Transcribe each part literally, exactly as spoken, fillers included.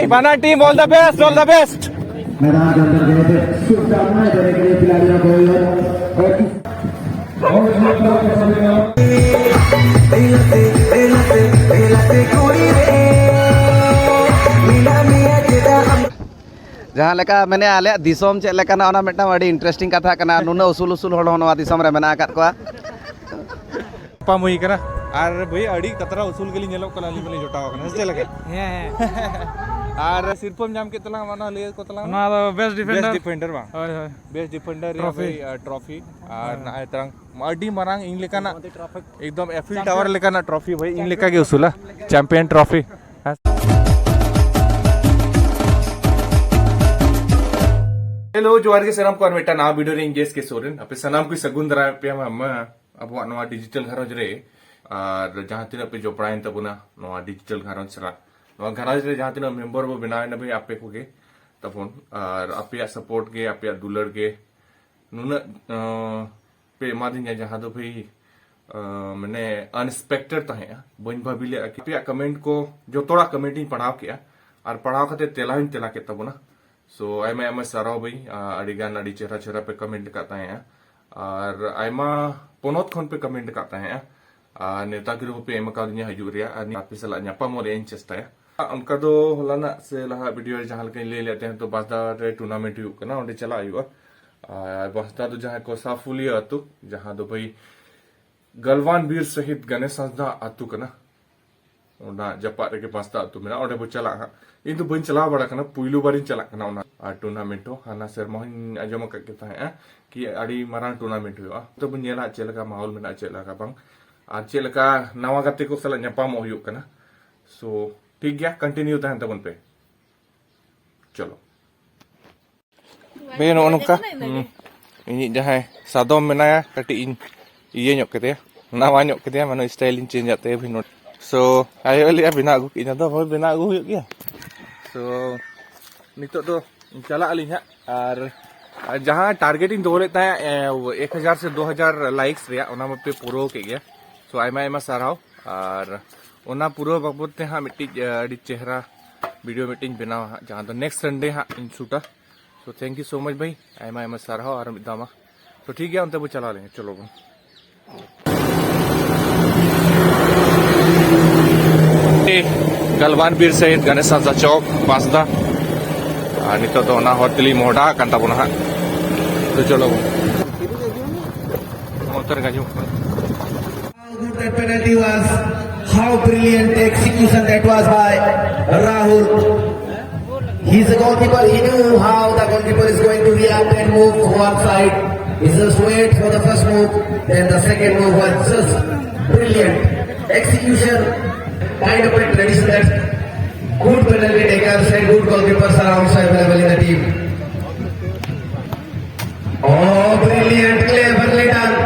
Bana team, all the best, all the best. मैदान के अंदर गए थे शुभकामनाएं देने के लिए खिलाड़ियों को। और और इस और ये ᱡᱟᱦᱟᱸ ᱞᱮᱠᱟ ᱢᱮᱱᱮ ᱟᱞᱮᱭᱟᱜ ᱫᱤᱥᱚᱢ ᱪᱮᱫ ᱞᱮᱠᱟᱱᱟ, ᱚᱱᱟ ᱢᱤᱫᱴᱟᱝ ᱟᱹᱰᱤ ᱤᱱᱴᱟᱨᱮᱥᱴᱤᱝ ᱠᱟᱛᱷᱟ ᱠᱟᱱᱟ᱾ ᱱᱩᱱᱟᱹᱜ ᱩᱥᱩᱞ ᱩᱥᱩᱞ ᱦᱚᱲ ᱦᱚᱸ ᱱᱚᱣᱟ ᱫᱤᱥᱚᱢ ᱨᱮ ᱢᱮᱱᱟᱜ ᱟᱠᱟᱫ ᱠᱚᱣᱟ᱾ ᱧᱟᱯᱟᱢ ᱦᱩᱭ ᱠᱟᱱᱟ᱾ ᱟᱨ ᱵᱷᱟᱹᱭ, ᱟᱹᱰᱤ ᱠᱟᱛᱨᱟ ᱩᱥᱩᱞ ᱜᱮᱞᱤᱧ ᱧᱮᱞᱚᱜ ᱠᱟᱱᱟ, ᱟᱹᱞᱤᱧ ᱢᱟᱞᱤᱧ ᱡᱚᱴᱟᱣ ᱟᱠᱟᱱᱟ᱾ ᱥᱮ ᱪᱮᱫ ᱞᱮᱠᱟ? ᱦᱮᱸ ᱦᱮᱸ᱾ ᱟᱨ ᱥᱤᱨᱯᱟᱹᱢ ᱧᱟᱢ ᱠᱮᱫ ᱛᱟᱞᱟᱝ, ᱚᱱᱟ ᱞᱟᱹᱭ ᱠᱚ ᱛᱟᱞᱟᱝ ᱢᱮ᱾ ᱱᱚᱣᱟ ᱫᱚ best Best defender᱾ Defender ᱵᱟᱝ? ᱦᱳᱭ ᱦᱳᱭ᱾ Best Defender ᱨᱮᱭᱟᱜ Trophy᱾ ᱵᱷᱟᱹᱭ, ᱟᱨ, trophy᱾ ᱟᱨ ᱱᱚᱜᱼᱚᱭ ᱛᱟᱞᱟᱝ ᱟᱹᱰᱤ ᱢᱟᱨᱟᱝ ᱤᱧ ᱞᱮᱠᱟᱱᱟᱜ ᱮᱠᱫᱚᱢ Eiffel Tower ᱞᱮᱠᱟᱱᱟᱜ trophy ᱵᱷᱟᱹᱭ, ᱤᱧ ᱞᱮᱠᱟ ᱜᱮ ᱩᱥᱩᱞᱟ, champion trophy᱾ ᱦᱮᱞᱳ, ᱡᱚᱦᱟᱨ ᱜᱮ ᱥᱟᱱᱟᱢ ᱠᱚ, ᱟᱨ ᱢᱤᱫᱴᱟᱝ ᱱᱟᱣᱟ video ᱨᱮ ᱤᱧ ᱡᱮᱥ ᱠᱮ ᱥᱚᱨᱮᱱ᱾ ᱟᱯᱮ ᱥᱟᱱᱟᱢ ᱠᱚ ᱥᱟᱹᱜᱩᱱ ᱫᱟᱨᱟᱢ ᱯᱮᱭᱟ ᱢᱟ, ᱢᱟ ᱟᱵᱚᱣᱟᱜ ᱱᱚᱣᱟ digital ᱜᱷᱟᱨᱚᱸᱡᱽ ᱨᱮ᱾ ᱟᱨ ᱡᱟᱦᱟᱸ ᱛᱤᱱᱟᱹᱜ ᱯᱮ ᱡᱚᱯᱲᱟᱣᱮᱱ ᱛᱟᱵᱚᱱᱟ ᱱᱚᱣᱟ digital ᱜᱷᱟᱨᱚᱸᱡᱽ ᱥᱟᱞᱟᱜ, ᱱᱚᱣᱟ ᱜᱷᱟᱨᱚᱸᱡᱽ ᱨᱮ ᱡᱟᱦᱟᱸ ᱛᱤᱱᱟᱹᱜ member ᱵᱚ ᱵᱮᱱᱟᱣᱮᱱᱟ ᱵᱷᱟᱹᱭ, ᱟᱯᱮ ᱠᱚᱜᱮ ᱛᱟᱵᱚᱱ᱾ ᱟᱨ ᱟᱯᱮᱭᱟᱜ support ᱜᱮ, ᱟᱯᱮᱭᱟᱜ ᱫᱩᱞᱟᱹᱲ ᱜᱮ ᱱᱩᱱᱟᱹᱜ, ᱟᱸ, ᱯᱮ ᱮᱢᱟᱫᱤᱧᱟ, ᱡᱟᱦᱟᱸ ᱫᱚ ᱵᱷᱟᱹᱭ, ᱟᱸ, ᱢᱟᱱᱮ unexpected ᱛᱟᱦᱮᱸᱜᱼᱟ᱾ ᱵᱟᱹᱧ ᱵᱷᱟᱹᱵᱤ ᱞᱮᱫᱼᱟ ᱠᱤ ᱟᱯᱮᱭᱟᱜ comment ᱠᱚ, ᱡᱚᱛᱚ ᱦᱚᱲᱟᱜ comment ᱤᱧ ᱯᱟᱲᱦᱟᱣ ᱠᱮᱜᱼᱟ ᱟᱨ ᱯᱟᱲᱦᱟᱣ ᱠᱟᱛᱮ ᱛᱮᱞᱟ ᱦᱚᱸᱧ ᱛᱮᱞᱟ ᱠᱮᱫ ᱛᱟᱵᱚᱱᱟ᱾ So ᱟᱭᱢᱟ ᱟᱭᱢᱟ ᱥᱟᱨᱦᱟᱣ ᱵᱷᱟᱹᱭ, ᱟᱸ, ᱟᱹᱰᱤ ᱜᱟᱱ ᱟᱹᱰᱤ ᱪᱮᱦᱨᱟ ᱪᱮᱦᱨᱟ ᱯᱮ comment ᱟᱠᱟᱫ ᱛᱟᱦᱮᱸᱜᱼᱟ ᱟᱨ ᱟᱭᱢᱟ ᱯᱚᱱᱚᱛ ᱠᱷᱚᱱ ᱯᱮ comment ᱟᱠᱟᱫ ᱛᱟᱦᱮᱸᱜᱼᱟ᱾ ᱟᱨ ᱱᱮᱣᱛᱟ ᱜᱤᱨᱟᱹ ᱦᱚᱸᱯᱮ ᱮᱢ ᱟᱠᱟᱣᱫᱤᱧᱟ ᱦᱤᱡᱩᱜ ᱨᱮᱭᱟᱜ, ᱟᱨ ᱟᱯᱮ ᱥᱟᱞᱟᱜ ᱧᱟᱯᱟᱢᱚᱜ ᱨᱮᱭᱟᱜ ᱤᱧ ᱪᱮᱥᱴᱟᱭᱟ᱾ ᱚᱱᱠᱟ ᱫᱚ ᱦᱚᱞᱟᱱᱟᱜ ᱥᱮ ᱞᱟᱦᱟ video ᱨᱮ ᱡᱟᱦᱟᱸ ᱞᱮᱠᱟᱧ ᱞᱟᱹᱭ ᱞᱮᱫ ᱛᱟᱦᱮᱸ, ᱛᱚ ᱵᱟᱸᱥᱫᱟ ᱨᱮ tournament ᱦᱩᱭᱩᱜ ᱠᱟᱱᱟ, ᱚᱸᱰᱮ ᱪᱟᱞᱟᱜ ᱦᱩᱭᱩᱜᱼᱟ᱾ ᱟᱨ ᱵᱟᱸᱥᱫᱟ ᱫᱚ ᱡᱟᱦᱟᱸ ᱠᱚ ᱥᱟᱯᱷᱩᱞᱤᱭᱟᱹ ᱟᱹᱛᱩ, ᱡᱟᱦᱟᱸ ᱫᱚ ᱵᱷᱟᱹᱭ ᱜᱟᱞᱣᱟᱱ ᱵᱤᱨ ᱥᱚᱦᱤᱫ ᱜᱟᱱᱮᱥ ᱦᱟᱸᱥᱫᱟ ᱟᱹᱛᱩ ᱠᱟᱱᱟ, ᱚᱱᱟ ᱡᱟᱯᱟᱜ ᱨᱮᱜᱮ ᱵᱟᱸᱥᱫᱟ ᱟᱹᱛᱩ ᱢᱮᱱᱟᱜᱼᱟ᱾ ᱚᱸᱰᱮ ᱵᱚ ᱪᱟᱞᱟᱜᱼᱟ ᱦᱟᱸᱜ᱾ ᱤᱧ ᱫᱚ ᱵᱟᱹᱧ ᱪᱟᱞᱟᱣ ᱵᱟᱲᱟ ᱠᱟᱱᱟ, ᱯᱩᱭᱞᱩ ᱵᱟᱨᱤᱧ ᱪᱟᱞᱟᱜ ᱠᱟᱱᱟ ᱚᱱᱟ᱾ ᱟᱨ tournament ᱦᱚᱸ ᱦᱟᱱᱟ ᱥᱮᱨᱢᱟ ᱦᱚᱸᱧ ᱟᱸᱡᱚᱢ ᱟᱠᱟᱫ ᱜᱮ ᱛᱟᱦᱮᱸᱜᱼᱟ ᱠᱤ ᱟᱹᱰᱤ ᱢᱟᱨᱟᱝ tournament ᱦᱩᱭᱩᱜᱼᱟ᱾ ᱛᱚ ᱵᱚᱱ ᱧᱮᱞᱟ ᱪᱮᱫ ᱞᱮᱠᱟ ᱢᱟᱦᱚᱞ ᱢᱮᱱᱟᱜᱼᱟ, ᱪᱮᱫ ᱞᱮᱠᱟ ᱵᱟᱝ, ᱟᱨ ᱪᱮᱫ ᱞᱮᱠᱟ ᱱᱟᱣᱟ ᱜᱟᱛᱮ ᱠᱚ ᱥᱟᱞᱟᱜ ᱧᱟᱯᱟᱢᱚᱜ ᱦᱩᱭᱩᱜ ᱠᱟᱱᱟ᱾ So ᱴᱷᱤᱠ ᱜᱮᱭᱟ, continue ᱛᱟᱦᱮᱱ ᱛᱟᱵᱚᱱ ᱯᱮ᱾ ᱪᱚᱞᱚ᱾ ᱵᱷᱟᱹᱭ, ᱱᱚᱜᱼᱚ ᱱᱚᱝᱠᱟ, ᱦᱩᱸ, ᱤᱧᱤᱡ ᱡᱟᱦᱟᱸᱭ ᱥᱟᱫᱚᱢ ᱢᱮᱱᱟᱭᱟ, ᱠᱟᱹᱴᱤᱡ ᱤᱧ ᱤᱭᱟᱹ ᱧᱚᱜ ᱠᱮᱫᱮᱭᱟ, ᱱᱟᱣᱟ ᱧᱚᱜ ᱠᱮᱫᱮᱭᱟ, ᱢᱟᱱᱮ style ᱤᱧ change ᱟᱫ ᱛᱟᱭᱟ ᱵᱷᱟᱹᱭ ᱱᱚᱰᱮ᱾ So ᱟᱭᱳ ᱞᱟᱹᱭᱟ ᱵᱮᱱᱟᱣ ᱟᱹᱜᱩ ᱠᱮᱫ, ᱤᱧ ᱫᱚ ᱦᱳᱭ ᱵᱮᱱᱟᱣ ᱟᱹᱜᱩ ᱦᱩᱭᱩᱜ ᱜᱮᱭᱟ᱾ So ᱱᱤᱛᱚᱜ ᱫᱚ ᱪᱟᱞᱟᱜ ᱟᱹᱞᱤᱧ ᱦᱟᱸᱜ, ᱟᱨ, ᱟᱨ ᱡᱟᱦᱟᱸ target ᱤᱧ ᱫᱚᱦᱚ ᱞᱮᱫ ᱛᱟᱦᱮᱸᱫ, ᱮ, ᱮᱠ ᱦᱟᱡᱟᱨ ᱥᱮ ᱫᱩ ᱦᱟᱡᱟᱨ likes ᱨᱮᱭᱟᱜ, ᱚᱱᱟ ᱢᱟᱯᱮ ᱯᱩᱨᱟᱹᱣ ᱠᱮᱫ ᱜᱮᱭᱟ᱾ So ᱟᱭᱢᱟ ᱟᱭᱢᱟ ᱥᱟᱨᱦᱟᱣ᱾ ᱟᱨ ᱚᱱᱟ ᱯᱩᱨᱟᱹᱣ ᱵᱟᱵᱚᱫ ᱛᱮ ᱦᱟᱸᱜ ᱢᱤᱫᱴᱤᱡ, ᱮ, ᱟᱹᱰᱤ ᱪᱮᱦᱨᱟ ᱵᱷᱤᱰᱤᱭᱳ ᱢᱤᱫᱴᱮᱱ ᱵᱮᱱᱟᱣᱟ ᱦᱟᱸᱜ, ᱡᱟᱦᱟᱸ ᱫᱚ ᱱᱮᱠᱥᱴ ᱥᱟᱱᱰᱮ ᱦᱟᱸᱜ ᱤᱧ ᱥᱩᱴᱟ᱾ So thank you so much ᱵᱷᱟᱹᱭ, ᱟᱭᱢᱟ ᱟᱭᱢᱟ ᱥᱟᱨᱦᱟᱣ ᱟᱨ ᱢᱤᱫ ᱫᱷᱟᱣ ᱢᱟ᱾ So ᱴᱷᱤᱠ ᱜᱮᱭᱟ, ᱚᱱᱛᱮ ᱵᱚ ᱪᱟᱞᱟᱣ ᱞᱮᱱ ᱜᱮ, ᱪᱚᱞᱚ ᱵᱚᱱ᱾ ᱜᱟᱞᱣᱟᱱ ᱵᱤᱨ ᱥᱟᱹᱦᱤᱫ ᱜᱚᱱᱮᱥ ᱦᱟᱸᱥᱫᱟ ᱪᱚᱠ ᱵᱟᱸᱥᱫᱟ᱾ ᱟᱨ ᱱᱤᱛᱚᱜ ᱫᱚ ᱚᱱᱟ ᱦᱚᱨ ᱛᱮᱞᱤᱧ ᱢᱚᱦᱰᱟ ᱟᱠᱟᱱ ᱛᱟᱵᱚᱱᱟ ᱦᱟᱸᱜ᱾ ᱛᱚ ᱪᱚᱞᱚ ᱵᱚᱱ᱾ ᱚᱱᱛᱮ ᱨᱮ ᱟᱸᱡᱚᱢᱚᱜ ᱠᱟᱱᱟ᱾ How good that penalty was. How brilliant execution that was by Rahul. He's a goalkeeper. He knew how the goalkeeper is going to react and move one side. He just wait for the first move. Then the second move was just brilliant execution. Kind of a tradition that good penalty takers and good goalkeepers are also available in the team. Oh, brilliant, cleverly done.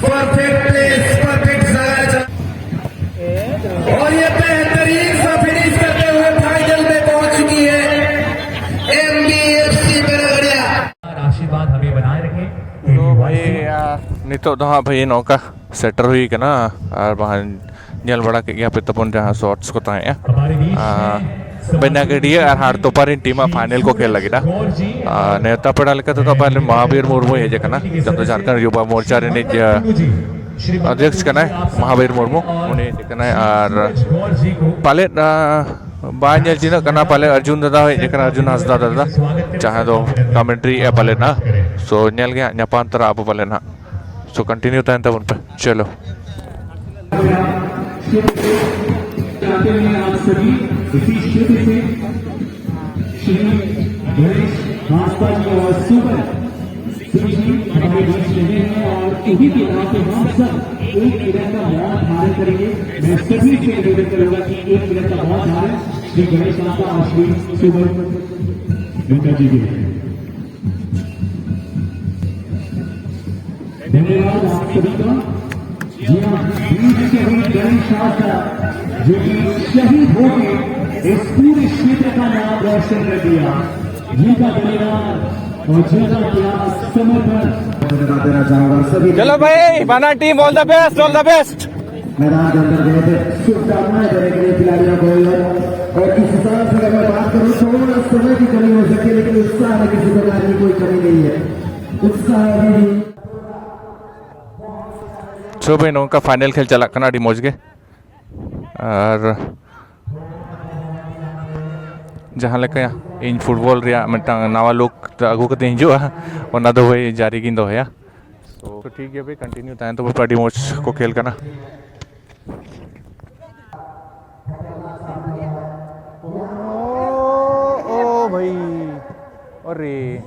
Perfect place, perfect जगह। और ये बेहतरीन सा finish करते हुए final में पहुंच चुकी है एमबीएफसी बेलगड़िया। आशीर्वाद हमें बनाए रखें। तो भाई, आ, ᱱᱤᱛᱚᱜ ᱫᱚ ᱦᱟᱸᱜ ᱵᱷᱟᱹᱭ ᱱᱚᱝᱠᱟ ᱥᱮᱴᱮᱨ ᱦᱩᱭ ᱠᱟᱱᱟ᱾ ᱟᱨ ᱵᱟᱝ ᱧᱮᱞ ᱵᱟᱲᱟ ᱠᱮᱫ ᱜᱮᱭᱟ ᱯᱮ ᱛᱟᱵᱚᱱ ᱡᱟᱦᱟᱸ ᱥᱚᱨᱴᱥ ᱠᱚ ᱛᱟᱦᱮᱸᱜᱼᱟ᱾ ᱟᱨ ᱵᱮᱱᱟᱜᱟᱹᱰᱤᱭᱟᱹ ᱟᱨ ᱦᱟᱴ ᱛᱚᱯᱟ ᱨᱮᱱ ᱴᱤᱢ ᱟᱜ ᱯᱷᱟᱭᱱᱮᱞ ᱠᱚ ᱠᱷᱮᱞ ᱞᱟᱹᱜᱤᱫ᱾ ᱟᱨ ᱱᱮᱣᱛᱟ ᱯᱮᱲᱟ ᱞᱮᱠᱟ ᱛᱮᱫᱚ ᱯᱟᱞᱮ ᱢᱚᱦᱟᱵᱤᱨ ᱢᱩᱨᱢᱩᱭ ᱦᱮᱡ ᱟᱠᱟᱱᱟ, ᱡᱟᱦᱟᱸ ᱫᱚ ᱡᱷᱟᱲᱠᱷᱚᱸᱰ ᱭᱩᱵᱟ ᱢᱳᱨᱪᱟ ᱨᱤᱱᱤᱡ, ᱟ, ᱚᱫᱷᱭᱚᱠᱥ ᱠᱟᱱᱟᱭ ᱢᱚᱦᱟᱵᱤᱨ ᱢᱩᱨᱢᱩ, ᱩᱱᱤ ᱦᱮᱡ ᱟᱠᱟᱱᱟᱭ᱾ ᱟᱨ ᱯᱟᱞᱮᱫ, ᱟ, ᱵᱟᱭ ᱧᱮᱞ ᱪᱤᱱᱦᱟᱹᱜ ᱠᱟᱱᱟ, ᱯᱟᱞᱮ ᱚᱨᱡᱩᱱ ᱫᱟᱫᱟ ᱦᱚᱸ ᱦᱮᱡ ᱟᱠᱟᱱᱟ, ᱚᱨᱡᱩᱱ ᱦᱟᱸᱥᱫᱟ ᱫᱟᱫᱟ, ᱡᱟᱦᱟᱸᱭ ᱫᱚ ᱠᱚᱢᱮᱱᱴᱨᱤ ᱮᱫᱼᱟ ᱯᱟᱞᱮᱫ ᱱᱟᱦᱟᱜ᱾ ᱥᱳ ᱧᱮᱞ ᱜᱮ ᱦᱟᱸᱜ, ᱧᱟᱯᱟᱢ ᱛᱚᱨᱟ ᱟᱵᱚ ᱯᱟᱞᱮᱫ ᱱᱟᱦᱟᱜ᱾ ᱥᱳ ᱠᱚᱱᱴᱤᱱᱤᱭᱩ ᱛᱟᱦᱮᱱ ᱛᱟᱵᱚᱱ ᱯᱮ, ᱪᱚᱞᱚ᱾ चाहते हैं आप सभी इसी क्षेत्र से श्री गणेश हांसदा जी और सुपर सिंह जी हमारे बीच में हैं और इन्हीं के नाम पे हम सब एक मिनट का मौन धारण करेंगे। मैं सभी से निवेदन करूंगा कि एक मिनट का मौन धारण श्री गणेश हांसदा और श्री सुपर वेंकट जी के लिए। धन्यवाद आप सभी का। जी हाँ, वीर शहीद गणेश हांसदा जो कि शहीद होकर इस पूरे क्षेत्र का नाम रोशन कर दिया, जिनका बलिदान और जगह तैयार समय पर धन्यवाद देना चाहूंगा सभी। चलो भाई, बाना team, all the best, all the best। मैदान के अंदर गए थे, शुभकामनाएं देने के लिए खिलाड़ियों को और, और इस हिसाब से अगर मैं बात करूं, थोड़ा समय की कमी हो सकती है, लेकिन उत्साह में किसी प्रकार की कोई कमी नहीं है। उत्साह अभी भी। ᱥᱚᱵᱮ ᱱᱚᱝᱠᱟ ᱯᱷᱟᱭᱱᱮᱞ ᱠᱷᱮᱞ ᱪᱟᱞᱟᱜ ᱠᱟᱱᱟ, ᱟᱹᱰᱤ ᱢᱚᱡᱽ ᱜᱮ᱾ ᱟᱨ ᱡᱟᱦᱟᱸ ᱞᱮᱠᱟ ᱤᱧ ᱯᱷᱩᱴᱵᱚᱞ ᱨᱮᱭᱟᱜ ᱢᱤᱫᱴᱟᱝ ᱱᱟᱣᱟ ᱞᱩᱠ ᱟᱹᱜᱩ ᱠᱟᱛᱮᱧ ᱦᱤᱡᱩᱜᱼᱟ, ᱚᱱᱟ ᱫᱚ ᱦᱳᱭ ᱡᱟᱹᱨᱤ ᱜᱤᱧ ᱫᱚᱦᱚᱭᱟ᱾ ᱛᱚ ᱴᱷᱤᱠ ᱜᱮᱭᱟ ᱵᱷᱟᱭ, ᱠᱚᱱᱴᱤᱱᱤᱭᱩ ᱛᱟᱦᱮᱱ ᱛᱟᱵᱚᱱ ᱯᱮ, ᱟᱹᱰᱤ ᱢᱚᱡᱽ ᱠᱚ ᱠᱷᱮᱞ ᱠᱟᱱᱟ᱾ ᱳ, ᱳ ᱵᱷᱟᱭ, ᱟᱨᱮ᱾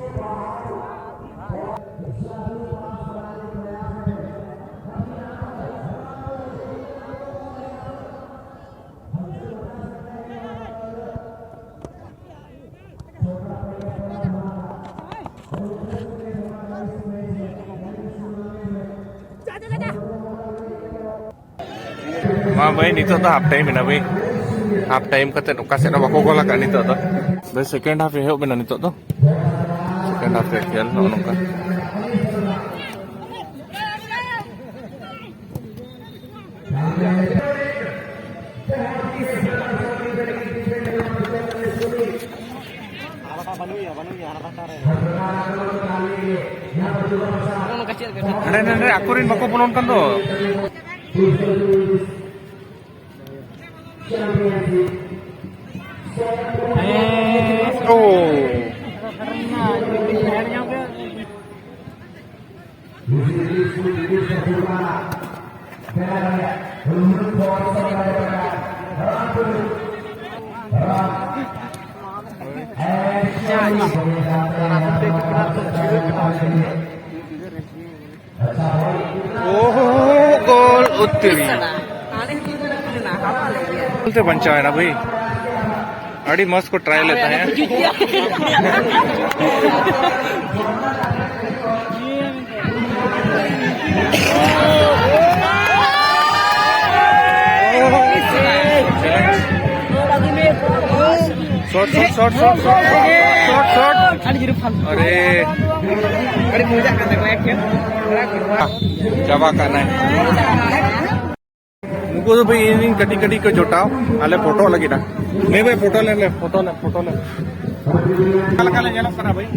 ᱢᱟ ᱵᱷᱟᱭ, ᱱᱤᱛᱚᱜ ᱫᱚ ᱦᱟᱯ ᱴᱟᱭᱤᱢ ᱮᱱᱟ ᱵᱷᱟᱭ᱾ ᱦᱟᱯ ᱴᱟᱭᱤᱢ ᱠᱟᱛᱮ ᱚᱠᱟ ᱥᱮᱫ ᱦᱚᱸ ᱵᱟᱠᱚ ᱜᱳᱞ ᱟᱠᱟᱫ ᱱᱤᱛᱚᱜ ᱫᱚ᱾ ᱵᱷᱟᱭ, ᱥᱮᱠᱮᱱᱰ ᱦᱟᱯ ᱮᱦᱚᱵ ᱮᱱᱟ ᱱᱤᱛᱚᱜ ᱫᱚ᱾ ᱥᱮᱠᱮᱱᱰ ᱦᱟᱯ ᱨᱮ ᱠᱷᱮᱞ ᱱᱚᱜᱼᱚ ᱱᱚᱝᱠᱟ᱾ ᱦᱟᱸᱰᱮ ᱱᱟᱰᱮ ᱟᱠᱚᱨᱮᱱ ᱵᱟᱠᱚ ᱵᱚᱞᱚᱱ ᱠᱟᱱ ᱫᱚ᱾ ᱳ᱾ ᱳᱦᱳ, ᱜᱳᱞ ᱩᱛᱟᱹᱨᱤ᱾ ᱜᱳᱞ ᱛᱮ ᱵᱟᱧᱪᱟᱣ ᱮᱱᱟ ᱵᱷᱟᱹᱭ᱾ ᱟᱹᱰᱤ ᱢᱚᱸᱡᱽ ᱠᱚ ᱴᱨᱟᱭ ᱞᱮᱫ ᱛᱟᱦᱮᱸᱫ᱾ ᱥᱚᱴ, ᱥᱚᱴ, ᱥᱚᱴ, ᱥᱚᱴ, ᱥᱚᱴ, ᱥᱚᱴ, ᱥᱚᱴ, ᱥᱚᱴ, ᱥᱚᱴ᱾ ᱟᱨᱮ᱾ ᱟᱹᱰᱤ ᱢᱚᱡᱟᱜ ᱠᱟᱱ ᱛᱟᱠᱚᱣᱟ ᱮᱠᱷᱮᱱ᱾ ᱪᱟᱵᱟ ᱠᱟᱱᱟᱭ᱾ ᱱᱩᱠᱩ ᱫᱚ ᱵᱷᱟᱹᱭ ᱤᱧ ᱨᱮᱱ ᱠᱟᱹᱴᱤᱡ ᱠᱟᱹᱴᱤᱡ ᱠᱚ ᱡᱚᱴᱟᱣ, ᱟᱞᱮ ᱯᱷᱳᱴᱳ ᱞᱟᱹᱜᱤᱫ ᱟ᱾ ᱞᱟᱹᱭ ᱵᱷᱟᱹᱭ, ᱯᱷᱳᱴᱳ ᱞᱮ, ᱞᱮ, ᱯᱷᱳᱴᱳ ᱞᱮ, ᱯᱷᱳᱴᱳ ᱞᱮ᱾ ᱚᱠᱟ ᱞᱮᱠᱟ ᱞᱮ ᱧᱮᱞᱚᱜ ᱠᱟᱱᱟ ᱵᱷᱟᱹᱭ?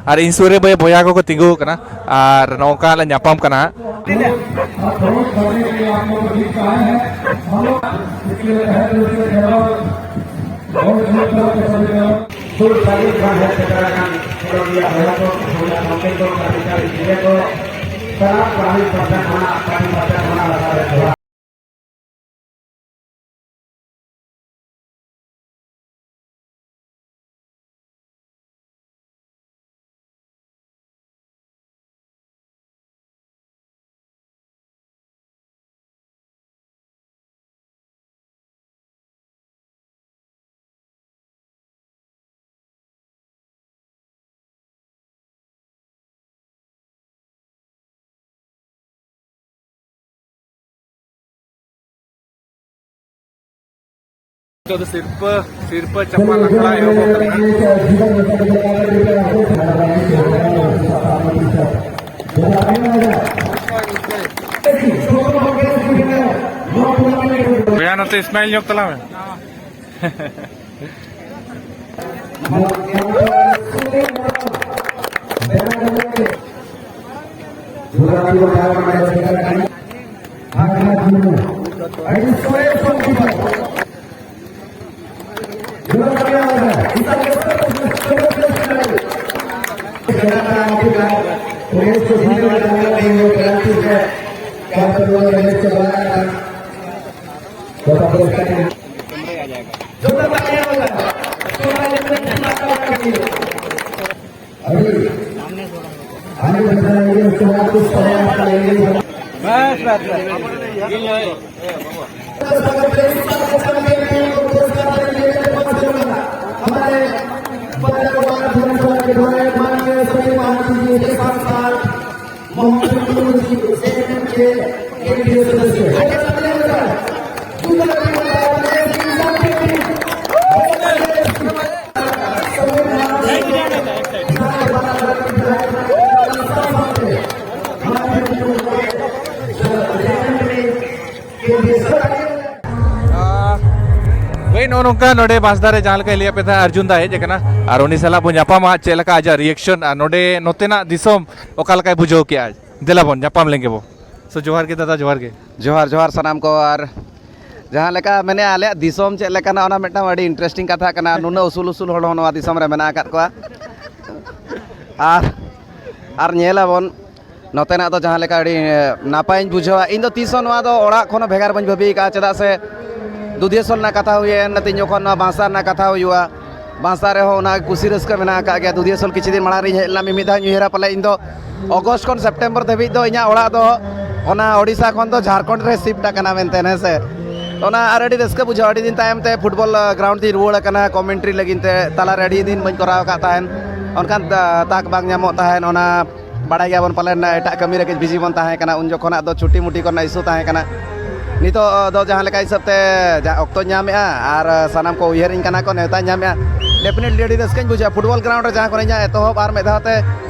ᱟᱨ ᱤᱧ ᱥᱩᱨ ᱨᱮ ᱵᱚᱭ-, ᱵᱚᱭᱦᱟ ᱠᱚᱠᱚ ᱛᱤᱸᱜᱩ ᱟᱠᱟᱱᱟ ᱟᱨ ᱱᱚᱝᱠᱟ ᱞᱮ ᱧᱟᱯᱟᱢ ᱠᱟᱱᱟ᱾ ᱱᱤᱛᱚᱜ ᱫᱚ ᱥᱤᱨᱯᱟᱹ, ᱥᱤᱨᱯᱟᱹ ᱪᱟᱯᱟᱞ ᱟᱠᱷᱲᱟ ᱮᱦᱚᱵᱚᱜ ᱠᱟᱱᱟ᱾ ᱵᱚᱭᱦᱟ, ᱱᱚᱛᱮ ᱥᱢᱟᱭᱤᱞ ᱧᱚᱜ ᱛᱟᱞᱟᱝ ᱢᱮ᱾ ᱵᱮᱱᱟᱣ ᱠᱟᱛᱮ ᱵᱷᱟᱜᱽᱱᱟᱛᱷ ᱢᱩᱨᱢᱩ, ᱟᱹᱰᱤ ᱥᱚᱨᱮᱥ ᱜᱳᱞᱠᱤᱯᱟᱨ᱾ अभी, अभी बचा है, ये उसके बाद कुछ समय आपका लेंगे। बस, बस, बस। हमारे माननीय श्री महाराज जी के साथ साथ मोहन जी के केंद्रीय सदस्य। ᱦᱳᱭ, ᱱᱚᱜᱼᱚ ᱱᱚᱝᱠᱟ ᱱᱚᱰᱮ ᱵᱟᱸᱥᱫᱟ ᱨᱮ ᱡᱟᱦᱟᱸ ᱞᱮᱠᱟᱭ ᱞᱟᱹᱭᱟᱫ ᱯᱮ ᱛᱟᱦᱮᱸᱫ, ᱟᱨᱡᱩᱱ ᱫᱟ ᱦᱮᱡ ᱟᱠᱟᱱᱟ ᱟᱨ ᱩᱱᱤ ᱥᱟᱞᱟᱜ ᱵᱚᱱ ᱧᱟᱯᱟᱢᱟ, ᱪᱮᱫ ᱞᱮᱠᱟ ᱟᱡᱟᱜ reaction ᱟᱨ ᱱᱚᱰᱮ ᱱᱚᱛᱮᱱᱟᱜ ᱫᱤᱥᱚᱢ ᱚᱠᱟ ᱞᱮᱠᱟᱭ ᱵᱩᱡᱷᱟᱹᱣ ᱠᱮᱜᱼᱟ᱾ ᱫᱮᱞᱟ ᱵᱚᱱ ᱧᱟᱯᱟᱢ ᱞᱮᱱ ᱜᱮᱵᱚ᱾ So, ᱡᱚᱦᱟᱨ ᱜᱮ ᱫᱟᱫᱟ, ᱡᱚᱦᱟᱨ ᱜᱮ᱾ ᱡᱚᱦᱟᱨ, ᱡᱚᱦᱟᱨ ᱥᱟᱱᱟᱢ ᱠᱚ᱾ ᱟᱨ ᱡᱟᱦᱟᱸ ᱞᱮᱠᱟ ᱢᱮᱱᱮᱜᱼᱟ, ᱟᱞᱮᱭᱟᱜ ᱫᱤᱥᱚᱢ ᱪᱮᱫ ᱞᱮᱠᱟᱱᱟ, ᱚᱱᱟ ᱢᱤᱫᱴᱟᱝ ᱟᱹᱰᱤ interesting ᱠᱟᱛᱷᱟ ᱠᱟᱱᱟ᱾ ᱱᱩᱱᱟᱹᱜ ᱩᱥᱩᱞ ᱩᱥᱩᱞ ᱦᱚᱲ ᱦᱚᱸ ᱱᱚᱣᱟ ᱫᱤᱥᱚᱢ ᱨᱮ ᱢᱮᱱᱟᱜ ᱟᱠᱟᱫ ᱠᱚᱣᱟ᱾ ᱟᱨ, ᱟᱨ ᱧᱮᱞ ᱟᱵᱚᱱ, ᱱᱚᱛᱮᱱᱟᱜ ᱫᱚ ᱡᱟᱦᱟᱸ ᱞᱮᱠᱟ ᱟᱹᱰᱤ ᱱᱟᱯᱟᱭᱤᱧ ᱵᱩᱡᱷᱟᱹᱣᱟ᱾ ᱤᱧ ᱫᱚ ᱛᱤᱥ ᱦᱚᱸ ᱱᱚᱣᱟ ᱫᱚ ᱚᱲᱟᱜ ᱠᱷᱚᱱ ᱦᱚᱸ ᱵᱷᱮᱜᱟᱨ ᱵᱟᱹᱧ ᱵᱷᱟᱹᱵᱤ ᱟᱠᱟᱫᱼᱟ, ᱪᱮᱫᱟᱜ ᱥᱮ ᱫᱩᱫᱷᱤᱭᱟᱹᱥᱚᱞ ᱨᱮᱱᱟᱜ ᱠᱟᱛᱷᱟ ᱦᱩᱭᱮᱱ, ᱛᱤᱧ ᱡᱚᱠᱷᱚᱱ ᱱᱚᱣᱟ ᱵᱟᱸᱥᱟ ᱨᱮᱱᱟᱜ ᱠᱟᱛᱷᱟ ᱦᱩᱭᱩᱜᱼᱟ, ᱵᱟᱸᱥᱟ ᱨᱮᱦᱚᱸ ᱚᱱᱟ ᱠᱩᱥᱤ ᱨᱟᱹᱥᱠᱟᱹ ᱢᱮᱱᱟᱜ ᱟᱠᱟᱫ ᱜᱮᱭᱟ᱾ ᱫᱩᱫᱷᱤᱭᱟᱹᱥᱚᱞ ᱠᱤᱪᱷᱩ ᱫᱤᱱ ᱢᱟᱲᱟᱝ ᱨᱤᱧ ᱦᱮᱡ ᱞᱮᱱᱟ, ᱢᱤᱢᱤᱫ ᱫᱷᱟᱣ ᱤᱧ ᱩᱭᱦᱟᱹᱨᱟ, ᱯᱟᱞᱮ ᱤᱧ ᱫᱚ ᱚᱜᱚᱥᱴ ᱠᱷᱚᱱ ᱥᱮᱯᱴᱮᱢᱵᱚᱨ ᱫᱷᱟᱹᱵᱤᱡ ᱫᱚ ᱤᱧᱟᱹᱜ ᱚᱲᱟᱜ ᱫᱚ ᱚᱱᱟ ᱳᱰᱤᱥᱟ ᱠᱷᱚᱱ ᱫᱚ ᱡᱷᱟᱲᱠᱷᱚᱸᱰ ᱨᱮ shift ᱟᱠᱟᱱᱟ ᱢᱮᱱᱛᱮ, ᱦᱮᱸ ᱥᱮ᱾ ᱚᱱᱟ ᱟᱨ ᱟᱹᱰᱤ ᱨᱟᱹᱥᱠᱟᱹ ᱵᱩᱡᱷᱟᱹᱜᱼᱟ᱾ ᱟᱹᱰᱤ ᱫᱤᱱ ᱛᱟᱭᱚᱢ ᱛᱮ ᱯᱷᱩᱴᱵᱚᱞ, ᱟ, ground ᱛᱤᱧ ᱨᱩᱣᱟᱹᱲ ᱟᱠᱟᱱᱟ, commentary ᱞᱟᱹᱜᱤᱫ ᱛᱮ᱾ ᱛᱟᱞᱟᱨᱮ ᱟᱹᱰᱤ ᱫᱤᱱ ᱵᱟᱹᱧ ᱠᱚᱨᱟᱣ ᱟᱠᱟᱫ ᱛᱟᱦᱮᱱ, ᱚᱱᱠᱟᱱ, ᱟ, ᱛᱟᱠ ᱵᱟᱝ ᱧᱟᱢᱚᱜ ᱛᱟᱦᱮᱱ᱾ ᱚᱱᱟ ᱵᱟᱲᱟᱭ ᱜᱮᱭᱟᱵᱚᱱ ᱯᱟᱞᱮᱱ, ᱮᱴᱟᱜ ᱠᱟᱹᱢᱤ ᱨᱮ ᱠᱟᱹᱡ busy ᱵᱚᱱ ᱛᱟᱦᱮᱸ ᱠᱟᱱᱟ, ᱩᱱ ᱡᱚᱠᱷᱚᱱᱟᱜ ᱫᱚ ᱪᱷᱩᱴᱤ ᱢᱩᱴᱤ ᱠᱚᱨᱮᱱᱟᱜ issue ᱛᱟᱦᱮᱸ ᱠᱟᱱᱟ᱾ ᱱᱤᱛᱚᱜ ᱫᱚ ᱡᱟᱦᱟᱸ ᱞᱮᱠᱟ ᱦᱤᱥᱟᱹᱵ ᱛᱮ ᱡᱟ ᱚᱠᱛᱚᱧ ᱧᱟᱢᱮᱜᱼᱟ ᱟᱨ ᱥᱟᱱᱟᱢ ᱠᱚ ᱩᱭᱦᱟᱹᱨᱤᱧ ᱠᱟᱱᱟ ᱠᱚ, ᱱᱮᱣᱛᱟᱧ ᱧᱟᱢᱮᱜᱼᱟ, definitely ᱟᱹᱰᱤ ᱨᱟᱹᱥᱠᱟᱹᱧ ᱵᱩᱡᱷᱟᱹᱣᱟ᱾ ᱯᱷᱩᱴᱵᱚᱞ ground ᱨᱮ ᱡᱟᱦᱟᱸ ᱠᱚᱨᱮ ᱤᱧᱟᱹᱜ ᱮᱛᱚᱦᱚᱵ ᱟᱨ ᱢᱤᱫ ᱫᱷᱟᱣ ᱛᱮ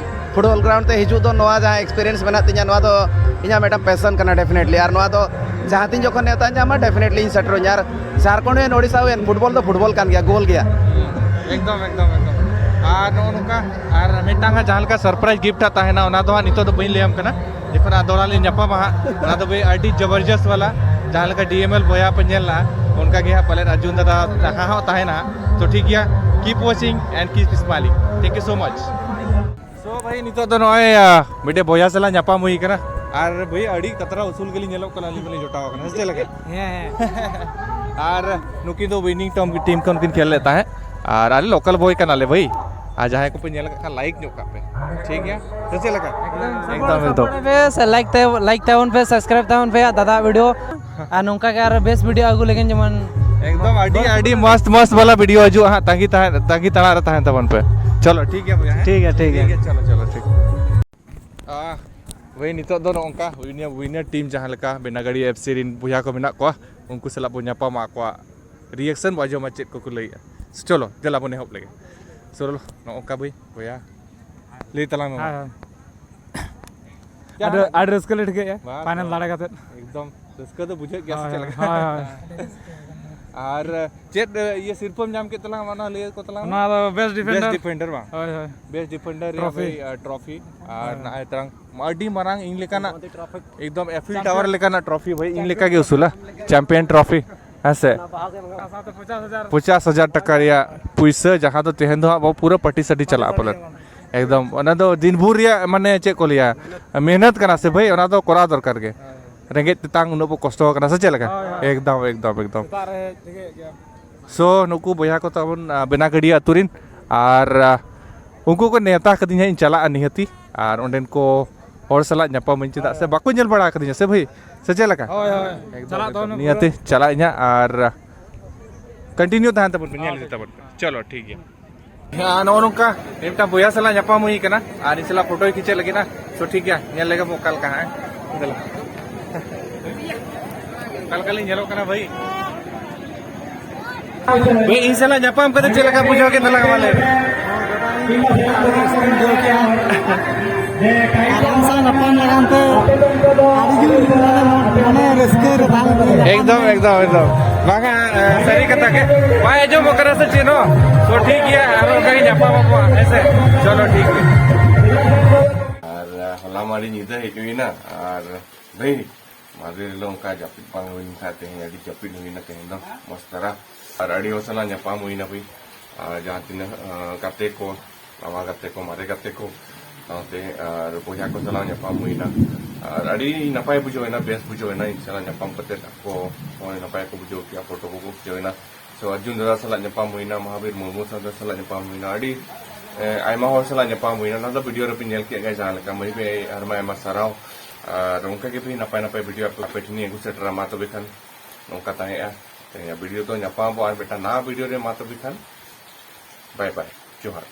ᱯᱷᱩᱴᱵᱚᱞ ground ᱛᱮ ᱦᱤᱡᱩᱜ ᱫᱚ, ᱱᱚᱣᱟ ᱡᱟᱦᱟᱸ experience ᱢᱮᱱᱟᱜ ᱛᱤᱧᱟ, ᱱᱚᱣᱟ ᱫᱚ ᱤᱧᱟᱹᱜ ᱢᱤᱫᱴᱟᱝ passion ᱠᱟᱱᱟ definitely᱾ ᱟᱨ ᱱᱚᱣᱟ ᱫᱚ ᱡᱟᱦᱟᱸ ᱛᱤᱱ ᱡᱚᱠᱷᱚᱱ ᱱᱮᱣᱛᱟᱧ ᱧᱟᱢᱟ, definitely ᱤᱧ ᱥᱮᱴᱮᱨᱚᱜᱼᱟᱹᱧ᱾ ᱟᱨ ᱡᱷᱟᱲᱠᱷᱚᱸᱰ ᱦᱩᱭᱮᱱ, ᱳᱰᱤᱥᱟ ᱦᱩᱭᱮᱱ, ᱯᱷᱩᱴᱵᱚᱞ ᱫᱚ ᱯᱷᱩᱴᱵᱚᱞ ᱠᱟᱱ ᱜᱮᱭᱟ, ᱜᱳᱞ ᱜᱮᱭᱟ᱾ ᱮᱠᱫᱚᱢ, ᱮᱠᱫᱚᱢ, ᱮᱠᱫᱚᱢ᱾ ᱟᱨ ᱱᱚᱜᱼᱚ ᱱᱚᱝᱠᱟ, ᱟᱨ ᱢᱤᱫᱴᱟᱝ ᱦᱟᱸᱜ ᱡᱟᱦᱟᱸ ᱞᱮᱠᱟ surprise gift ᱦᱟᱸᱜ ᱛᱟᱦᱮᱱᱟ, ᱚᱱᱟ ᱫᱚ ᱦᱟᱸᱜ ᱱᱤᱛᱚᱜ ᱫᱚ ᱵᱟᱹᱧ ᱞᱟᱹᱭᱟᱢ ᱠᱟᱱᱟ᱾ ᱡᱚᱠᱷᱚᱱ ᱟᱨ ᱫᱚᱦᱲᱟ ᱞᱤᱧ ᱧᱟᱯᱟᱢᱟ ᱦᱟᱸᱜ, ᱚᱱᱟ ᱫᱚ ᱵᱷᱟᱹᱭ ᱟᱹᱰᱤ ᱡᱚᱵᱚᱨᱡᱚᱥᱛ ᱵᱟᱞᱟ, ᱡᱟᱦᱟᱸ ᱞᱮᱠᱟ ᱰᱤ ᱮᱢ ᱮᱞ ᱵᱚᱭᱦᱟ ᱯᱮ ᱧᱮᱞ ᱞᱟᱜᱼᱟ, ᱚᱱᱠᱟ ᱜᱮ ᱦᱟᱸᱜ ᱯᱟᱞᱮᱱ ᱟᱨᱡᱩᱱ ᱫᱟᱫᱟ ᱡᱟᱦᱟᱸ ᱦᱚᱸ ᱛᱟᱦᱮᱱᱟ ᱦᱟᱸᱜ᱾ ᱛᱚ ᱴᱷᱤᱠ ᱜᱮᱭᱟ, keep watching and keep smiling. Thank you so much. So ᱵᱷᱟᱹᱭ, ᱱᱤᱛᱚᱜ ᱫᱚ ᱱᱚᱜᱼᱚᱭ ᱟ, ᱢᱤᱫᱴᱮᱡ ᱵᱚᱭᱦᱟ ᱥᱟᱞᱟᱜ ᱧᱟᱯᱟᱢ ᱦᱩᱭ ᱠᱟᱱᱟ᱾ ᱟᱨ ᱵᱷᱟᱹᱭ, ᱟᱹᱰᱤ ᱠᱟᱛᱨᱟ ᱩᱥᱩᱞ ᱜᱮᱞᱤᱧ ᱧᱮᱞᱚᱜ ᱠᱟᱱᱟ, ᱟᱹᱞᱤᱧ ᱢᱟᱞᱤᱧ ᱡᱚᱴᱟᱣ ᱟᱠᱟᱱᱟ, ᱥᱮ ᱪᱮᱫ ᱞᱮᱠᱟ? ᱦᱮᱸ, ᱦᱮᱸ᱾ ᱟᱨ ᱱᱩᱠᱤᱱ ᱫᱚ ᱣᱤᱱᱤᱝ ᱴᱚᱢ ᱴᱤᱢ ᱠᱷᱚᱱ ᱠᱤᱱ ᱠᱷᱮᱞ ᱞᱮᱫ ᱛᱟᱦᱮᱸᱫ᱾ ᱟᱨ ᱟᱞᱮ ᱞᱳᱠᱟᱞ ᱵᱚᱭ ᱠᱟᱱᱟᱞᱮ ᱵᱷᱟᱹᱭ᱾ ᱟᱨ ᱡᱟᱦᱟᱸᱭ ᱠᱚᱯᱮ ᱧᱮᱞ ᱟᱠᱟᱫ ᱠᱷᱟᱱ, ᱞᱟᱭᱤᱠ ᱧᱚᱜ ᱠᱟᱜ ᱯᱮ, ᱴᱷᱤᱠ ᱜᱮᱭᱟ? ᱥᱮ ᱪᱮᱫ ᱞᱮᱠᱟ? ᱮᱠᱫᱚᱢ, ᱮᱠᱫᱚᱢ᱾ ᱯᱮ ᱥᱮ ᱞᱟᱭᱤᱠ ᱛᱮ, ᱞᱟᱭᱤᱠ ᱛᱟᱵᱚᱱ ᱯᱮ, ᱥᱟᱵᱥᱠᱨᱟᱭᱤᱵ ᱛᱟᱵᱚᱱ ᱯᱮ ᱟᱨ ᱫᱟᱫᱟ ᱵᱷᱤᱰᱤᱭᱳ᱾ ᱟᱨ ᱱᱚᱝᱠᱟ ᱜᱮ ᱟᱨᱚ ᱵᱮᱥ ᱵᱷᱤᱰᱤᱭᱳ ᱟᱹᱜᱩ ᱞᱟᱹᱜᱤᱫ ᱡᱮᱢᱚᱱ ᱮᱠᱫᱚᱢ ᱟᱹᱰᱤ, ᱟᱹᱰᱤ ᱢᱚᱥᱛ, ᱢᱚᱥᱛ ᱵᱟᱞᱟ ᱵᱷᱤᱰᱤᱭᱳ ᱦᱤᱡᱩᱜᱼᱟ ᱦᱟᱸᱜ, ᱛᱟᱺᱜᱤ ᱛᱟᱦᱮᱸ, ᱛᱟᱺᱜᱤ ᱛᱟᱲᱟᱜ ᱨᱮ ᱛᱟᱦᱮᱱ ᱛᱟᱵᱚᱱ ᱯᱮ᱾ ᱪᱚᱞᱚ, ᱴᱷᱤᱠ ᱜᱮᱭᱟ ᱵᱚᱭᱦᱟ, ᱦᱮᱸ? ᱴᱷᱤᱠ ᱜᱮᱭᱟ, ᱴᱷᱤᱠ ᱜᱮᱭᱟ᱾ ᱪᱚᱞᱚ, ᱪᱚᱞᱚ, ᱴᱷᱤᱠ᱾ ᱟᱦ, ᱵᱷᱟᱹᱭ, ᱱᱤᱛᱚᱜ ᱫᱚ ᱱᱚᱜᱼᱚ ᱱᱚᱝᱠᱟ ᱩᱭᱱᱤᱭᱟ ᱣᱤᱱᱟᱨ ᱴᱤᱢ ᱡᱟᱦᱟᱸ ᱞᱮᱠᱟ ᱵᱮᱱᱟᱜᱟᱲᱤ ᱮᱯᱷ ᱥᱤ ᱨᱮᱱ ᱵᱚᱭᱦᱟ ᱠᱚ ᱢᱮᱱᱟᱜ ᱠᱚᱣᱟ, ᱩᱱᱠᱩ ᱥᱟᱞᱟᱜ ᱵᱚᱱ ᱧᱟᱯᱟᱢᱟ, ᱟᱠᱚᱣᱟᱜ ᱨᱤᱭᱮᱠᱥᱚᱱ ᱵᱚᱱ ᱟᱸᱡᱚᱢᱟ, ᱪᱮᱫ ᱠᱚᱠᱚ ᱞᱟᱹᱭᱮᱜᱼᱟ᱾ ᱪᱚᱞᱚ, ᱫᱮᱞᱟ ᱵᱚᱱ ᱮᱦᱚᱵ ᱞᱮᱜᱮ᱾ ᱪᱚᱞᱚ, ᱱᱚᱜᱼᱚ ᱱᱚᱝᱠᱟ ᱵᱷᱟᱹᱭ, ᱵᱚᱭᱦᱟ, ᱞᱟᱹᱭ ᱛᱟᱞᱟᱝ ᱢᱮ ᱢᱟ᱾ ᱦᱳᱭ, ᱦᱳᱭ᱾ ᱟᱹᱰᱤ, ᱟᱹᱰᱤ ᱨᱟᱹᱥᱠᱟᱹ ᱞᱮ ᱴᱷᱤᱠᱟᱹᱭᱮᱫᱼᱟ, ᱵᱟᱥ, ᱯᱷᱟᱭᱱᱮᱞ ᱵᱟᱥ᱾ ᱫᱟᱲᱮ ᱠᱟᱛᱮᱫ᱾ ᱮᱠᱫᱚᱢ ᱨᱟᱹᱥᱠᱟᱹ ᱫᱚ ᱵᱩᱡᱷᱟᱹᱜ ᱜᱮᱭᱟ, ᱥᱮ ᱦᱳᱭ, ᱪᱮᱫ ᱞᱮᱠᱟ? ᱦᱳᱭ, ᱦᱳᱭ᱾ ᱟᱨ ᱪᱮᱫ ᱤᱭᱟᱹ ᱥᱤᱨᱯᱟᱹᱢ ᱧᱟᱢ ᱠᱮᱫ ᱛᱟᱞᱟᱝᱟ, ᱚᱱᱟ ᱞᱟᱹᱭ ᱟᱠᱚ ᱛᱟᱞᱟᱝ ᱢᱮ᱾ ᱱᱚᱣᱟ ᱫᱚ best defender᱾ Best defender ᱵᱟᱝ? ᱦᱳᱭ, ᱦᱳᱭ᱾ Best defender ᱨᱮᱭᱟᱜ ᱴᱨᱚᱯᱷᱤ᱾ ᱵᱷᱟᱹᱭ, ᱟᱨ, ᱴᱨᱚᱯᱷᱤ᱾ ᱦᱳᱭ᱾ ᱟᱨ ᱱᱚᱜᱼᱚᱭ ᱛᱟᱞᱟᱝ ᱟᱹᱰᱤ ᱢᱟᱨᱟᱝ ᱤᱧ ᱞᱮᱠᱟᱱᱟᱜ, ᱮᱠᱫᱚᱢ ᱮᱯᱷᱤᱞ ᱴᱟᱣᱟᱨ ᱞᱮᱠᱟᱱᱟᱜ ᱴᱨᱚᱯᱷᱤ ᱵᱷᱟᱹᱭ, ᱤᱧ ᱞᱮᱠᱟ ᱜᱮ ᱩᱥᱩᱞᱟ᱾ ᱪᱟᱢᱯᱤᱭᱟᱱ ᱴᱨᱚᱯᱷᱤ, ᱦᱮᱸ ᱥᱮ? ᱚᱱᱟ ᱥᱟᱶᱛᱮ ᱯᱚᱪᱟᱥ ᱦᱟᱡᱟᱨ᱾ ᱯᱚᱪᱟᱥ ᱦᱟᱡᱟᱨ ᱴᱟᱠᱟ ᱨᱮᱭᱟᱜ ᱯᱩᱭᱥᱟᱹ, ᱡᱟᱦᱟᱸ ᱫᱚ ᱛᱮᱦᱮᱧ ᱫᱚ ᱦᱟᱸᱜ ᱟᱵᱚ ᱯᱩᱨᱟᱹ ᱯᱟᱨᱴᱤ ᱥᱟᱴᱤ ᱪᱟᱞᱟᱜᱼᱟ ᱯᱟᱞᱮᱱ᱾ ᱮᱠᱫᱚᱢ, ᱚᱱᱟ ᱫᱚ ᱫᱤᱱ ᱵᱷᱳᱨ ᱨᱮᱭᱟᱜ, ᱢᱟᱱᱮ, ᱪᱮᱫ ᱠᱚ ᱞᱟᱹᱭᱟ, ᱢᱮᱦᱱᱚᱛ ᱠᱟᱱᱟ ᱥᱮ ᱵᱷᱟᱹᱭ, ᱚᱱᱟ ᱫᱚ ᱠᱚᱨᱟᱣ ᱫᱚᱨᱠᱟᱨ ᱜᱮ᱾ ᱦᱳᱭ᱾ ᱨᱮᱸᱜᱮᱡ ᱛᱮᱛᱟᱝ ᱩᱱᱟᱹᱜ ᱵᱚ ᱠᱚᱥᱴᱚ ᱟᱠᱟᱱᱟ, ᱥᱮ ᱪᱮᱫ ᱞᱮᱠᱟ? ᱦᱳᱭ, ᱦᱳᱭ᱾ ᱮᱠᱫᱚᱢ, ᱮᱠᱫᱚᱢ, ᱮᱠᱫᱚᱢ᱾ ᱥᱮᱛᱟᱜ ᱨᱮ ᱦᱮᱡ ᱴᱷᱤᱠᱟᱹᱭᱮᱫ ᱜᱮᱭᱟ᱾ So, ᱱᱩᱠᱩ ᱵᱚᱭᱦᱟ ᱠᱚ ᱛᱟᱵᱚᱱ, ᱟ, ᱵᱮᱱᱟᱜᱟᱹᱰᱤᱭᱟᱹ ᱟᱹᱛᱩ ᱨᱤᱱ, ᱟᱨ, ᱟ, ᱩᱱᱠᱩ ᱠᱚ ᱱᱮᱣᱛᱟ ᱠᱟᱫᱤᱧᱟ, ᱤᱧ ᱪᱟᱞᱟᱜᱼᱟ ᱱᱤᱦᱟᱹᱛᱤ, ᱟᱨ ᱚᱸᱰᱮᱱ ᱠᱚ ᱦᱚᱲ ᱥᱟᱞᱟᱜ ᱧᱟᱯᱟᱢᱟᱹᱧ, ᱪᱮᱫᱟᱜ ᱥᱮ ᱵᱟᱠᱚ ᱧᱮᱞ ᱵᱟᱲᱟ ᱟᱠᱟᱫᱤᱧᱟ ᱥᱮ ᱵᱷᱟᱹᱭ, ᱥᱮ ᱪᱮᱫ ᱞᱮᱠᱟ? ᱦᱳᱭ, ᱦᱳᱭ᱾ ᱮᱠᱫᱚᱢ, ᱪᱟᱞᱟᱜ ᱮᱠᱫᱚᱢ᱾ ᱛᱟᱵᱚᱱ ᱱᱤᱦᱟᱹᱛᱤ ᱯᱩᱨᱟᱹ᱾ ᱪᱟᱞᱟᱜ ᱟᱹᱧ ᱦᱟᱸᱜ, ᱟᱨ, ᱟ, continue ᱛᱟᱦᱮᱱ ᱛᱟᱵᱚᱱ ᱯᱮ, ᱧᱮᱞ ᱤᱫᱤ ᱛᱟᱵᱚᱱ ᱯᱮ᱾ ᱪᱚᱞᱚ, ᱴᱷᱤᱠ ᱜᱮᱭᱟ᱾ ᱦᱮᱸ, ᱱᱚᱜᱼᱚ ᱱᱚᱝᱠᱟ ᱢᱤᱫᱴᱟᱝ ᱵᱚᱭᱦᱟ ᱥᱟᱞᱟᱜ ᱧᱟᱯᱟᱢ ᱦᱩᱭ ᱠᱟᱱᱟ ᱟᱨ ᱤᱧ ᱥᱟᱞᱟᱜ ᱯᱷᱳᱴᱳᱭ ᱠᱷᱤᱪᱟᱹᱜ ᱞᱟᱹᱜᱤᱫ ᱱᱟ᱾ So, ᱴᱷᱤᱠ ᱜᱮᱭᱟ, ᱧᱮᱞ ᱞᱮᱜᱮ ᱵᱚ ᱚᱠᱟ ᱞᱮᱠᱟ ᱦᱟᱸᱜ᱾ ᱫᱮᱞᱟ᱾ ᱚᱠᱟ ᱞᱮᱠᱟ ᱞᱤᱧ ᱧᱮᱞᱚᱜ ᱠᱟᱱᱟ ᱵᱷᱟᱹᱭ? ᱵᱷᱟᱹᱭ, ᱤᱧ ᱥᱟᱞᱟᱜ ᱧᱟᱯᱟᱢ ᱠᱟᱛᱮ ᱪᱮᱫ ᱞᱮᱠᱟ ᱵᱩᱡᱷᱟᱹᱣ ᱠᱮᱫ ᱛᱟᱞᱟᱝᱟ, ᱢᱟ ᱞᱟᱹᱭ ᱢᱮ? ᱟᱹᱰᱤ ᱨᱟᱹᱥᱠᱟᱹᱧ ᱵᱩᱡᱷᱟᱹᱣ ᱠᱮᱜᱼᱟ᱾ ᱟᱨ ᱟᱢ ᱥᱟᱶ ᱧᱟᱯᱟᱢ ᱞᱟᱹᱜᱤᱫ ᱛᱮ ᱟᱹᱰᱤ ᱡᱳᱨ ᱢᱟᱱᱮ, ᱢᱟᱱᱮ ᱨᱟᱹᱥᱠᱟᱹ ᱨᱮ ᱛᱟᱦᱮᱸ ᱞᱮᱱᱟ᱾ ᱮᱠᱫᱚᱢ, ᱮᱠᱫᱚᱢ, ᱮᱠᱫᱚᱢ᱾ ᱵᱟᱝᱟ, ᱮ, ᱥᱟᱹᱨᱤ ᱠᱟᱛᱷᱟ ᱜᱮ᱾ ᱵᱟᱭ ᱟᱸᱡᱚᱢᱚᱜ ᱠᱟᱱᱟ ᱥᱮ ᱪᱮᱫ ᱦᱚᱸ? ᱛᱚ ᱴᱷᱤᱠ ᱜᱮᱭᱟ, ᱟᱨᱚ ᱚᱱᱠᱟ ᱜᱮ ᱧᱟᱯᱟᱢ ᱟᱵᱚ, ᱦᱮᱸ ᱥᱮ? ᱪᱚᱞᱚ, ᱴᱷᱤᱠ ᱜᱮᱭᱟ᱾ ᱟᱨ, ᱟ, ᱦᱚᱞᱟ ᱢᱟ ᱟᱹᱰᱤ ᱧᱤᱫᱟᱹ ᱦᱮᱡ ᱦᱩᱭᱱᱟ, ᱟᱨ ᱵᱷᱟᱹᱭ, ᱢᱟᱫᱷᱮᱨ ᱦᱤᱞᱳᱜ ᱚᱱᱠᱟ ᱡᱟᱹᱯᱤᱫ ᱵᱟᱝ ᱦᱩᱭ ᱞᱮᱱ ᱠᱷᱟᱱ ᱛᱮᱦᱮᱧ ᱟᱹᱰᱤ ᱡᱟᱹᱯᱤᱫ ᱦᱩᱭᱱᱟ ᱛᱮᱦᱮᱧ ᱫᱚ ᱢᱚᱡᱽ ᱫᱷᱟᱨᱟ᱾ ᱟᱨ ᱟᱹᱰᱤ ᱦᱚᱲ ᱥᱟᱞᱟᱜ ᱧᱟᱯᱟᱢ ᱦᱩᱭᱱᱟ ᱵᱷᱟᱹᱭ, ᱟᱨ ᱡᱟᱦᱟᱸ ᱛᱤᱱᱟᱹᱜ, ᱟᱸ, ᱜᱟᱛᱮ ᱠᱚ, ᱱᱟᱣᱟ ᱜᱟᱛᱮ ᱠᱚ, ᱢᱟᱨᱮ ᱜᱟᱛᱮ ᱠᱚ ᱥᱟᱶᱛᱮ ᱟᱨ ᱵᱚᱭᱦᱟ ᱠᱚ ᱥᱟᱞᱟᱜ ᱧᱟᱯᱟᱢ ᱦᱩᱭᱱᱟ᱾ ᱟᱨ ᱟᱹᱰᱤ ᱱᱟᱯᱟᱭ ᱵᱩᱡᱷᱟᱹᱣ ᱮᱱᱟ, ᱵᱮᱥ ᱵᱩᱡᱷᱟᱹᱣ ᱮᱱᱟ ᱤᱧ ᱥᱟᱞᱟᱜ ᱧᱟᱯᱟᱢ ᱠᱟᱛᱮ, ᱟᱠᱚ ᱦᱚᱸ ᱱᱟᱯᱟᱭ ᱠᱚ ᱵᱩᱡᱷᱟᱹᱣ ᱠᱮᱜᱼᱟ, ᱯᱷᱳᱴᱳ ᱠᱚᱠᱚ ᱠᱷᱤᱪᱟᱹᱣ ᱮᱱᱟ᱾ ᱥᱚ ᱚᱨᱡᱩᱱ ᱫᱟᱫᱟ ᱥᱟᱞᱟᱜ ᱧᱟᱯᱟᱢ ᱦᱩᱭᱱᱟ, ᱢᱚᱦᱟᱵᱤᱨ ᱢᱩᱨᱢᱩ ᱥᱟᱶᱛᱮ ᱥᱟᱞᱟᱜ ᱧᱟᱯᱟᱢ ᱦᱩᱭᱱᱟ, ᱟᱹᱰᱤ, ᱮ, ᱟᱭᱢᱟ ᱦᱚᱲ ᱥᱟᱞᱟᱜ ᱧᱟᱯᱟᱢ ᱦᱩᱭᱱᱟ᱾ ᱚᱱᱟ ᱫᱚ ᱵᱷᱤᱰᱤᱭᱳ ᱨᱮᱯᱮ ᱧᱮᱞ ᱠᱮᱫ ᱜᱮᱭᱟ ᱡᱟᱦᱟᱸ ᱞᱮᱠᱟ᱾ ᱢᱟᱹᱭ ᱵᱷᱟᱹᱭ ᱟᱭᱢᱟ ᱟᱭᱢᱟ ᱥᱟᱨᱦᱟᱣ᱾ ᱟᱨ ᱚᱱᱠᱟ ᱜᱮ ᱵᱷᱟᱹᱭ ᱱᱟᱯᱟᱭ ᱱᱟᱯᱟᱭ ᱵᱷᱤᱰᱤᱭᱳ ᱟᱯᱮ ᱯᱮ ᱴᱷᱮᱱᱤᱧ ᱟᱹᱜᱩ ᱥᱮᱴᱮᱨᱟ᱾ ᱢᱟ ᱛᱚᱵᱮ ᱠᱷᱟᱱ ᱱᱚᱝᱠᱟ ᱛᱟᱦᱮᱸᱜᱼᱟ ᱛᱮᱦᱮᱧᱟᱜ ᱵᱷᱤᱰᱤᱭᱳ ᱫᱚ᱾ ᱧᱟᱯᱟᱢ ᱟᱵᱚ ᱟᱨ ᱢᱤᱫᱴᱟᱝ ᱱᱟᱣᱟ ᱵᱷᱤᱰᱤᱭᱳ ᱨᱮ᱾ ᱢᱟ ᱛᱚᱵᱮ ᱠᱷᱟᱱ ᱵᱟᱭ ᱵᱟᱭ, ᱡᱚᱦᱟᱨ᱾